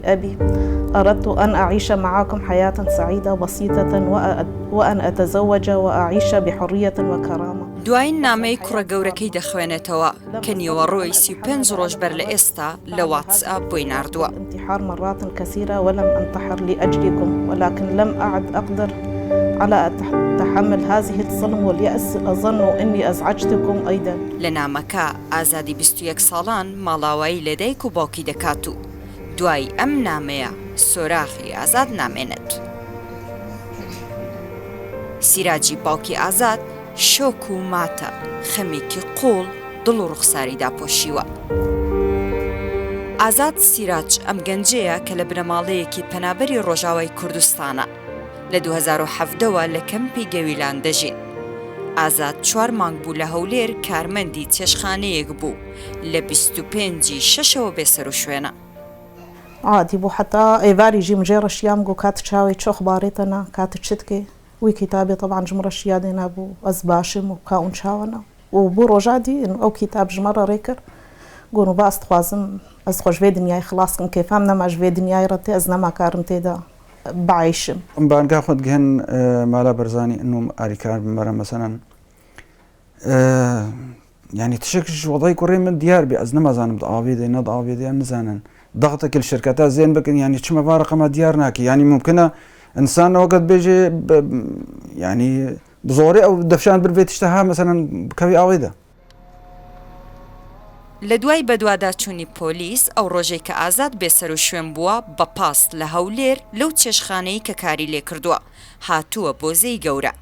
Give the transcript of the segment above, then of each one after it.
أبي أردت أن أعيش معكم حياة سعيدة بسيطة وأن أتزوج وأعيش بحرية وكرامة. دوایین نامەی کوڕە گەورەکەی دەخوێنێتەوە کە نیوەڕۆی 35 ڕۆژ بەر لە ئێستا لە واتسئاپ بۆی ناردووە. الانتحار مرات كثيرة ولم أنتحر لأجلكم ولكن لم أعد أقدر على تحمل هذه الظلم واليأس أظن أني أزعجتكم أيضا. لە نامەکە ئازادی 21 ساڵان ماڵاوایی لە دایک و باوکی دەکات و دوای ئەم نامەیە سۆراخی ئازاد نامێنێت. سیراجی باوکی ئازاد شۆک و ماتە، خەمێکی قووڵ دڵ و ڕوخساری داپۆشیوە. ئازاد سیراج ئەم گەنجەیە کە لە بنەماڵەیەکی پەنابەری ڕۆژاوای کوردستانە. لە 2017 وە لە کەمپی گەویلان دەژین. ئازاد چوار مانگ بوو لە هەولێر کارمەندی چێشتخانەیەک بوو، لە 25 ی شەشەوە بێسەروشوێنە. عادی بوو حەتا ئێڤاری ژی مژێ ڕەشیام گۆ کات چاوەی چۆخ بارێتەنا کات چتکێ وی کیتابێ تەبعەن ژم ڕەشیا دێنا بوو ئەز باشم و کا ئون چاوەنا و بۆ ڕۆژا دی ئەو کیتاب ژمە ڕە ڕێ کرد گۆ نو با ئەز دخوازم ئەز خۆ ژ ڤێ دنیای خلاص کم کێفام نەما ژ ڤێ دنیای ڕە تێ ئەز نەما کارم تێدا بعیشم. ئەم بانگا خۆت گهن مالا بەرزانی ئنوم ئاریکار بمەرە مەسەلەن یعنی تشک وەضعی کوڕی من دیار بێ ئەز نەمازانم ئاوێ دێ نە ئاوێ دێ نزانن ضغطك الشركات زين بکن یعنی چمە با رقمە دیار ناکە یعنی ممکنە ئینسان وەکەت بێژێ یعنی بزۆرێ ئەو دەفشان بر بێت تشتە ها مەسەلەن بکەوی ئاوێدە. لە دوای بەدواداچوونی پۆلیس، ئەو ڕۆژەی کە ئازاد بێسەروشوێن بووە بە پاس لە هەولێر لەو چێشتخانەی کە کاری لێکردووە، هاتووە بۆ زێی گەورە.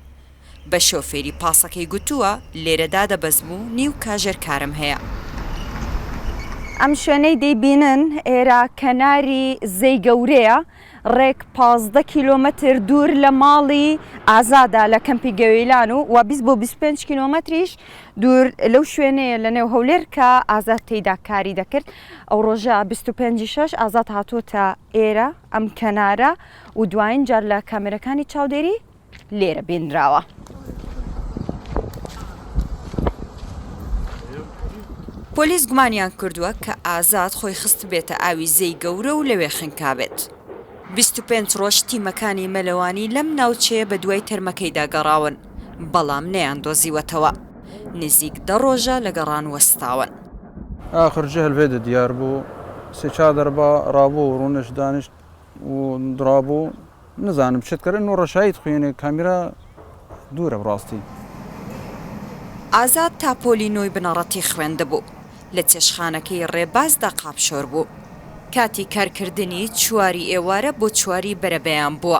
بە شۆفێری پاسەکەی گوتووە لێرە دادەبەزم و نیو کاژێر کارم هەیە. ئەم شوێنەی دەیبینن ئێرە کەناری زێی گەورەیە، ڕێک 15 کیلۆمەتر دوور لە ماڵی ئازادە لە کەمپی گەویلان و و 20 بۆ 25 کیلۆمەتریش دوور لەو شوێنەیە لە نێو هەولێر کە ئازاد تێیدا کاری دەکرد. ئەو ڕۆژە 25 شەش ئازاد هاتووەتە ئێرە ئەم کەنارە و دوایین جار لە کامێرەکانی چاودێری لێرە بینراوە. پۆلیس گومانیان کردووە کە ئازاد خۆی خستبێتە ئاوی زێی گەورە و لەوێ خنکابێت. 25 ڕۆژ تیمەکانی مەلەوانی لەم ناوچەیە بەدوای تەرمەکەیدا گەڕاون، بەڵام نەیاندۆزیوەتەوە. نزیک دە ڕۆژە لە گەڕان وەستاون. ئاخر جهل ڤێدە دیار بوو سێ چار دەربا ڕابوو و ڕوونشت دانیشت و دڕابوو نزانم چت کردن و ڕەشایت خوێنێ کامیرا دوورە بڕاستی. ئازاد تا پۆلی نۆی بنەڕەتی خوێندبوو، لە چێشتخانەکەی ڕێبازدا قاپشۆر بوو. کاتی کارکردنی چواری ئێوارە بۆ چواری بەرەبەیان بووە.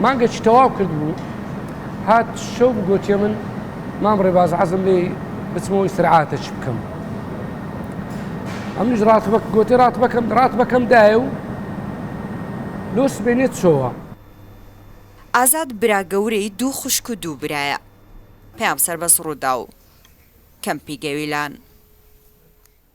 مانگێکی تەواو کردبوو هات شەو بوو گۆتیە من مام ڕێباز حەزم لێی بچمەوە ئیسراعاتەکی بکەم ئەمنیش ڕاتبەک گۆتی ڕاتبەکەم ڕاتبەکەم دایە و لۆ سبەینێ چۆوە. ئازاد برا گەورەی دوو خوشک و دوو برایە. پەیام سەربەست ڕووداو، کەمپی گەویلان.